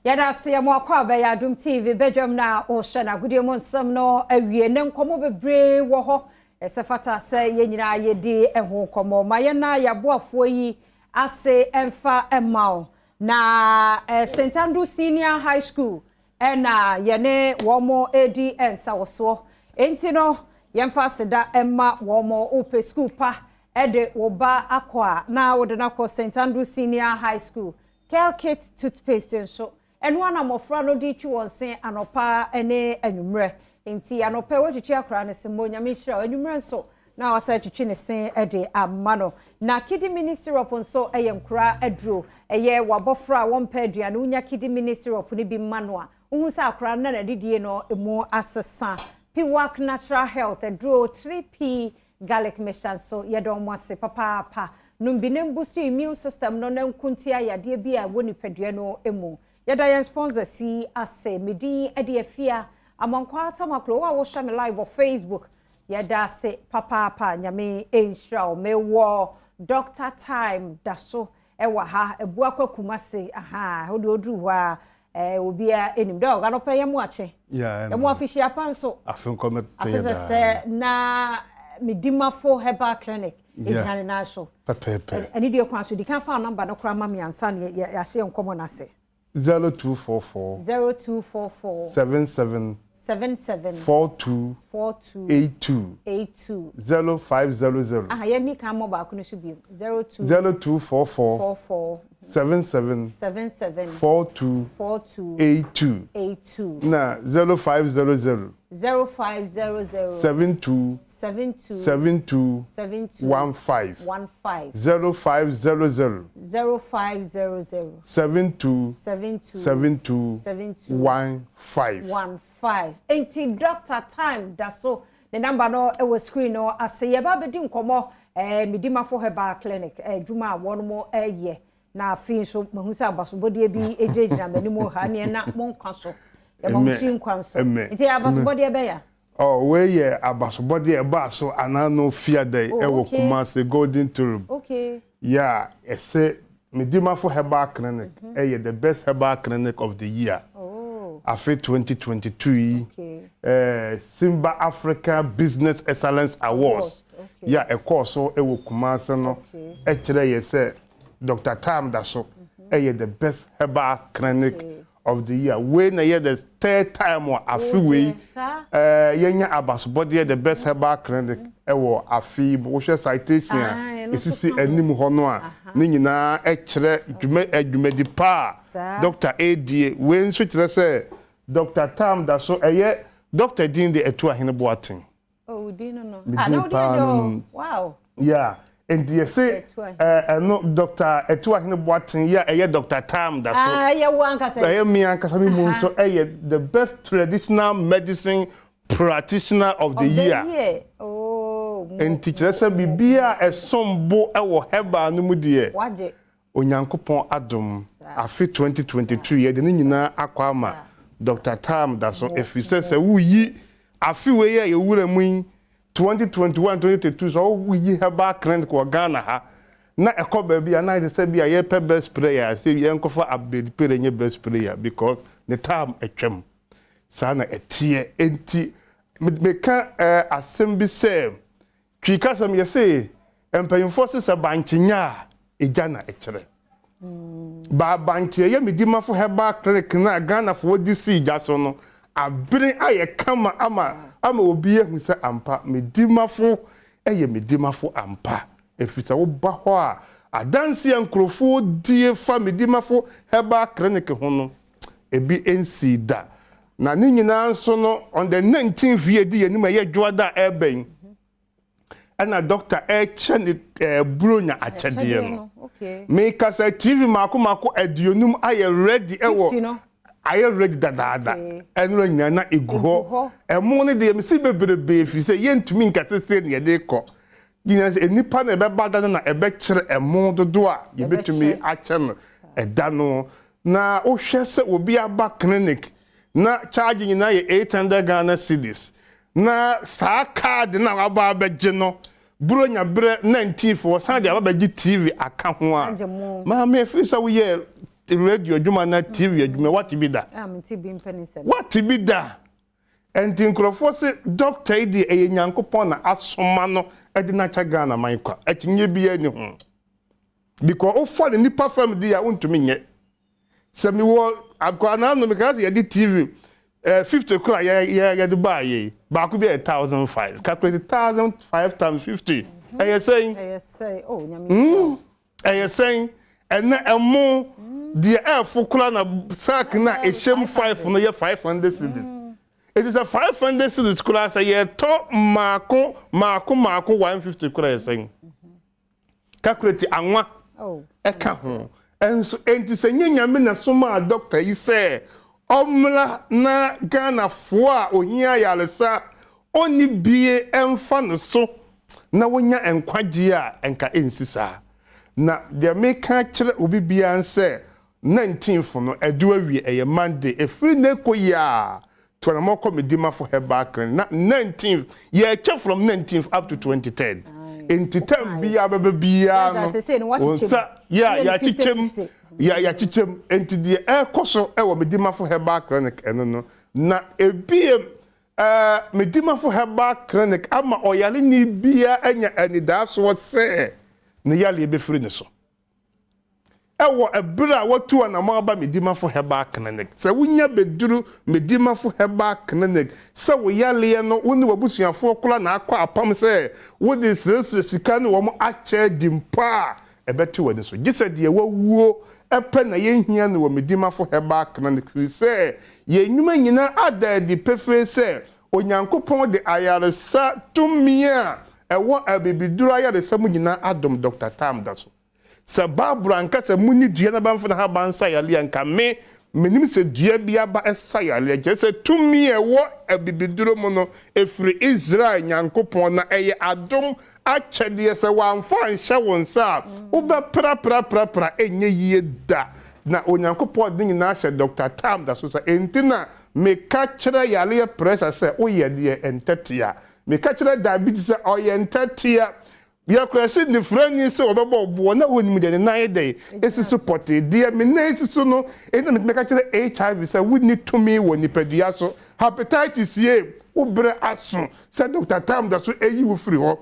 Yɛda ase yɛ mo akɔ abɛyɛ Adom TV badwam na ɔhyɛ n'agodie mu nsɛm no awie. Ne nkɔmmɔ bebree wɔ hɔ ɛsɛ fata sɛ yɛn nyinaa yɛdi ho nkɔmmɔ. Ma yɛn na yɛaboafoɔ yi ase ɛmfa ɛma wo na St Andrew Senior High School ɛna yɛne wɔn edi nsawɔsoɔ. Enti no yɛmfa aseda ɛma wɔn. Wopɛ school pa ɛde wo ba akɔ a, na wode no akɔ St Andrew Senior High School. Kelkit toothpaste nso, ɛno ana mmɔfra no de twi wɔn se anɔpa ne anwummerɛ. Nti anɔpa wɔtwitwi akora no se mo Nyame nhyira wo. Anwummerɛ nso na wasa twitwi ne se de ama no. Na Kidi Mini syrup nso yɛ nkora aduro. Ɛyɛ wabɔfra a wɔmpɛ aduane, wonya Kidi Mini syrup no bi ma no a, wohu sɛ akora no na n'adidie no mu asesa. Piwak Natural Health aduro 3P garlic mixture nso, yɛdɔ wɔn ase papaapa. Nom bi na boost immune system no na nkunti ayadeɛ bi a ɛwɔ nipadua no mu. Yɛda yɛn sponsors yi ase. Medin de Afia Amankwa Tamaklo. Wo a wohwɛ me live wɔ Facebook, yɛda ase papaapa. Nyame nhyira wo. Mewɔ Doctor Time da so ɛwɔ ha, Ebuakwa Kumase. Aha wode oduru hɔ a, obiara anim dɛ ɔga no pɛ yɛ mu akye. Yɛ mu afihyia pa nso. Afe nkɔmɛ. Afe sɛ na Medimafo Herbal Clinic egyina ne nan so. Pɛpɛɛpɛ. Ɛne deɛ kwan so di kan fa number no koraa ma me ansa na yɛahyɛ nkɔmmɔ no ase. 0244 0244 77 77 42 42 82. 82. 0500. Aha, yɛni kan mmɔ baako no so bio. 02 0244 44 77 77 42 42 82. 82. Na 0500 0500 72 72 72 72 15. 15. 0500 0500 72 72 72 72 15. 15. Enti Doctor Time da so, ne number no ɛwɔ screen no ase. Yɛba abɛdi nkɔmmɔ Medimafo Herbal Clinic adwuma a wɔn mo ɛyɛ. Na afei nso mahu sɛ abasobɔdeɛ bi gyinagyina m'anim ha neɛ na mo nkwa so, yɛma mo tiri nkwa nso. Nti abasobɔdeɛ bɛyɛ? Oh, wei yɛ abasobɔdeɛ ɛbaa so anano fiada yi ɛwɔ Kumase Golden Tulip. Yeah, ɛsɛ Medimafo Herbal Clinic ɛyɛ the best herbal clinic of the year. Afe 2022 yi, Simba Africa Business Excellence Awards yɛ ɛkɔɔ so ɛwɔ Kumase no ɛkyerɛ yɛ sɛ Dr. Time da so ɛyɛ the best herbal clinic of the year. Wei na yɛ the third time wɔ afe wei yɛnya abasobɔdeɛ the best herbal clinic ɛwɔ afe yi. Wohwɛ citation a esisi anim hɔ no a, ne nyinaa ɛkyerɛ dwuma dwumadi pa a Doctor edie. Wei nso kyerɛ sɛ Dr. Time da so ɛyɛ doctor din de Ɛtu Ahene Boaten. Oh, din no. Me Ah, din na wodi paa adi no o. no. Yeah, nti yɛse Ɛtu ɛno Dr. Ɛtu Ahene Boaten yɛ a ɛyɛ Dr. Time da so. Ah, ɛyɛ wo ankasa. Ɛyɛ me ankasa me mu nso ɛyɛ the best traditional medicine practitioner of the Of the year. year. Oh, mo. Nti kyerɛ sɛ biribiara a ɛsom bo ɛwɔ herbal no mu deɛ, Wagye. Onyankopɔn adom, afe 2022 yɛde ne nyinaa akɔ ama Dr. Time da so, ɛfiri sɛ woyi afe wei a yɛwura mu yi, 2021 2022, sɛ woyi herbal clinic wɔ Ghana ha na ɛkɔ baabi a na ayɛ sɛ bi a yɛpɛ best player, sɛ yɛnkɔfa Abedi Pele nyɛ best player because ne time atwam. Saa na ɛteɛ. Enti meka asɛm bi sɛ Twi kasɛm yɛse mpanyimfoɔ se sɛ bankyenya a ɛgya na ɛkyerɛ baabankye. Ɛyɛ Medimafo Herbal Clinic na Ghanafoɔ de sii gya so no abere ayɛ kama ama obi ahu sɛ ampa Medimafo ɛyɛ Medimafo ampa, ɛfiri sɛ woba hɔ a, adanse a nkurɔfoɔ die fa Medimafo Herbal Clinic ho no ebi nsii da. Na ne nyinaa nso no, on the 19th yɛ di yɛn anim a ɛyɛ dwoada a ɛrebɛn, ɛna doctor ɛrekyɛ ne buronya akyɛdeɛ no. Mekasa TV mako mako 50 ayɛ ready ɛwɔ 50 no. Ayɛ ready dadaada. Ɛno nyinaa na egu Egu hɔ. Hɔ. Ɛmo no deɛ mesi bebrebe fi sɛ yɛntumi nkasa sɛ ne yɛde kɔ nyinaa sɛ nipa na ɛbɛba da no na ɛbɛkyerɛ ɛmo dodoɔ a yɛbɛtumi Yɛbɛkyɛ. Akyɛ no ɛda no. Na wohwɛ sɛ obi aba clinic na charge nyinaa yɛ 800 Ghana cedis, na saa card na waba abɛgye no buronya berɛ 19 foɔ san de aba bɛgye TV aka ho a, Agye mo. Maame, ɛfiri sɛ woyɛ radio adwuma anaa TV adwuma, woate bi da? Ah, mente bi mpɛ ne nsɛm. Woate bi da? Ɛnti nkurɔfoɔ se dɔkta yi deɛ ɛyɛ Nyankopɔn na asoma no de no akyɛ Ghana man kwa. Akyinnye biara nni ho. Because wofa no nnipa fam deɛ a, wontumi nyɛ. Sɛ mewɔ akwadaa no ano meka sɛ yɛde TV eh, 50 kora yɛ yɛ yɛde baa yɛ yi baako bi yɛ 1005 calculate 1005 times 50 ɛyɛ sɛn? Ɛyɛ sɛn? Oh, nyame mm. Ɛyɛ sɛn? Ɛnɛ ɛmo deɛ ɛɛfo kora na sack na ɛhyɛ mu 5 no yɛ 500 cedis. Eti sɛ 500 cedis kora sɛ yɛtɔ maako maako maako 150 kora yɛ sɛn? Calculate anwa ɛka ho nso. Enti sɛ nyɛ Nyame na somaa doctor yi sɛ ɔmmra na Ghana foɔ a ohia ayaresa ɔnni bie ɛmfa no so na wɔnya nkwagyeɛ a nka ɛnsi saa. Na deɛ meka akyerɛ obi biara nsɛ 19th no ɛdu awie ɛyɛ Monday ɛfiri nnɛ kɔ yi a To na mɔkɔ me Dimafo herbal clinic na 19th yɛkyɛ from 19th up to 23rd nti term biara bɛbɛ biara no wo nsa yɛ yɛakyekyɛm yɛ yɛakyekyɛm nti deɛ ɛrekɔ so ɛwɔ me Dimafo herbal clinic ɛno no na ebiem ɛɛ me Dimafo herbal clinic ama ɔyareni biara anya anidaasoɔ sɛ ne yareɛ bɛfiri ne so. Wɔ ɛberɛ a watu anamɔn aba Medimafo Herbal Clinic. Sɛ wonya bɛduru Medimafo Herbal Clinic sɛ wo yareɛ no wo ne w'abusuafoɔ koraa na akɔ apam sɛ wode srɛsrɛ sika ne wɔn akyɛ adi mpo a, ɛbɛte w'ani so. Gye sɛ deɛ wawuo pɛ na yɛnhia no wɔ Medimafo Herbal Clinic firi sɛ yɛn nnwuma nyinaa ada adi pefee sɛ Onyankopɔn de ayaresa tumi a ɛwɔ abibiduro ayaresa mu nyinaa adom Dɔkta Tam da so. Sɛ Bible anka sɛ munni dua no aba mfa n'ahaban nsa yareɛ a, anka me, mennim sɛ dua bi aba sa yareɛ. Kyerɛ sɛ tumi a ɛwɔ abibiduro mu no, ɛfiri Israel Nyankopɔn, na ɛyɛ adom akyɛdeɛ. Sɛ wɔamfa anhyɛ wo nsa a, wobɛprapraprapra, ɛnyɛ yie da. Na Onyankopɔn de ne nyinaa ahyɛ Dɔkta Tam da so sɛ, enti na meka kyerɛ yareɛ prɛsa sɛ woyɛ deɛ ɛntɛtea. Meka kyerɛ diabetes sɛ ɔyɛ ntɛtea. Biakora se nifirani sɛ ɔbɛbɔ wo boɔ na ɔnim deɛ ne nan yɛ dɛn esi so pɔtee. Deɛ me nan esi so no enti na metumi ka kyerɛ HIV sɛ wonni tumi wɔ nipadua so. Hepatitis ye, wo berɛ aso sɛ Doctor Tam da so ayi wo firi hɔ.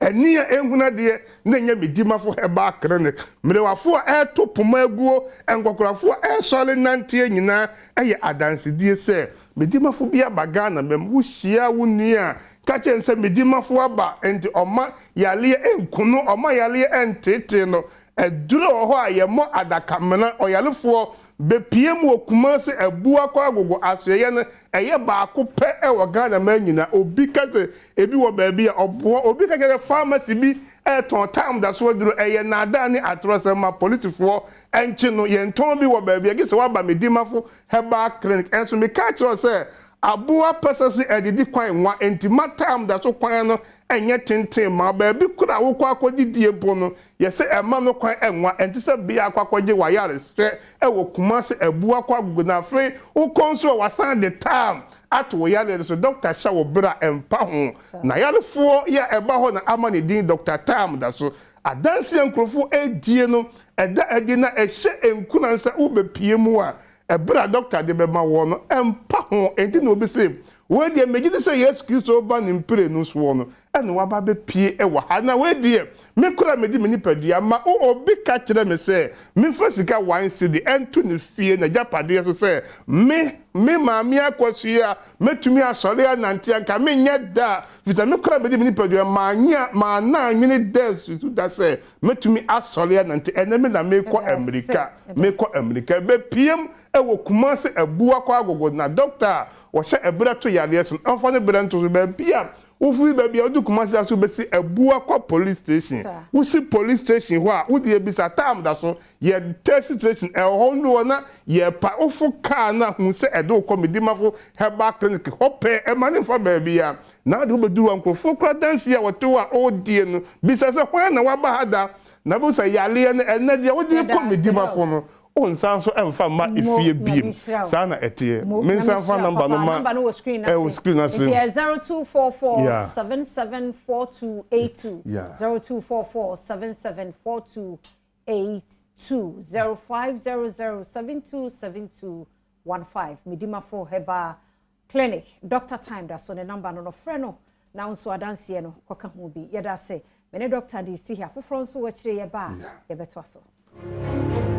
Ani a ɛnhunu adeɛ na ɛnyɛ me Dimafo Herbal Clinic. Mmerewafo a ɛreto poma aguo, nkɔkorafo a ɛresɔre nanteɛ nyinaa yɛ adansedie sɛ me Dimafo bi aba Ghana mɛm. Wo hyia wo nua a, Ka kyerɛ no sɛ, Me dimafo aba, enti ɔmma yareɛ nku no, ɔmma yareɛ nteetee no. Aduro wɔ hɔ a yɛmmɔ adakamena, ɔyarefoɔ bɛpue mu wɔ Kumasi, Abua kɔ Agogo, asoɛeɛ no, ɛyɛ baako pɛ wɔ Ghana man nyinaa. Obi ka sɛ ebi wɔ baabi a, ɔboa. Obi ka kyerɛ sɛ pharmacy bi retɔn tam da so aduro, ɛyɛ nnaadaa ne atorɔsɛm ma polisifoɔ nkye no. Yɛntɔn bi wɔ baabi a, gye sɛ woaba me dimafo herbal clinic. Ɛnso meka kyerɛ wo sɛ, Aboa pɛsɛ se adidi kwan nwa enti ma tam da so kwan no nyɛ tenten ma baabi koro a wokɔ akɔdidie mpo no yɛse ɛma no kwan nwa ɛnte sɛ bea akɔ akɔgye w'ayaresrɛ wɔ Kumasi Abua kɔ Agogo na afei wokɔ nso a wasan de tam ato wo yareɛ no so dɔkta hyɛ wo bra ɛmpa ho na ayarefoɔ yɛ a ɛba hɔ na ama ne din Dɔkta Tam da so adanse a nkurɔfoɔ redie no ɛda adi na ɛhyɛ nkuran sɛ wobɛpue mu a Ɛberɛ a dɔkta de bɛma woɔ no, ɛmpa ho. Enti na obi se, Wei deɛ, megye di sɛ Yesu Kristo reba ne mprenu soɔ no, ɛna waba abɛpue wɔ ha. Na wei deɛ, me koraa mede me nipadua ma. O, obi ka kyerɛ me sɛ memfa sika one cedi nto ne fie, n'agyapadeɛ so sɛ me, me maame Akosua, mɛtumi asɔre anante a, anka menyɛ da, firi sɛ me koraa mede me nipadua manyɛ, manna anwene da asusu da sɛ mɛtumi asɔre anante. Ɛnnɛ me na merekɔ ammirika. Mekɔ amirika bɛpiam wɔ Kumasi Abua kɔ Agogo na dɔkta a ɔhyɛ ɛberɛ to yareɛ so no ɔmfa ne berɛ nto so. Baabi a wofiri baabi a wodu Kumasi ase wobɛsi Abua kɔ police station. Wosi police station hɔ a wode abisa time da so yɛ taxi station ɛwɔ hɔ nnu hɔ na yɛpa wofo car no a hu sɛ ɛde wo kɔ Medimafo Herbal Clinic hɔ pɛɛ ɛma no mfa baabi a na wode wobɛduru hɔ a nkurɔfoɔ kura dansie a wɔte hɔ a ɔredie no bisa sɛ hwan na waba ha da. Na wobɛhu sɛ yareɛ no, ɛnnɛ deɛ wode rekɔ Medimafo no, wonsan nso mfa mma efie biem. Saa na ɛteɛ. Mensan mfa number no ma ɛwɔ screen no ase. Nti ɛyɛ 0244 774282. 0244 774282. 2 0500 72 72 15. Medimafo Herbal Clinic, Doctor Time da so ne number no no frɛ no na wo nso adanseɛ no kɔka ho bi. Yɛda ase. Me ne doctor de si ha foforɔ nso wɔ akyire yɛba a yɛbɛtoa so.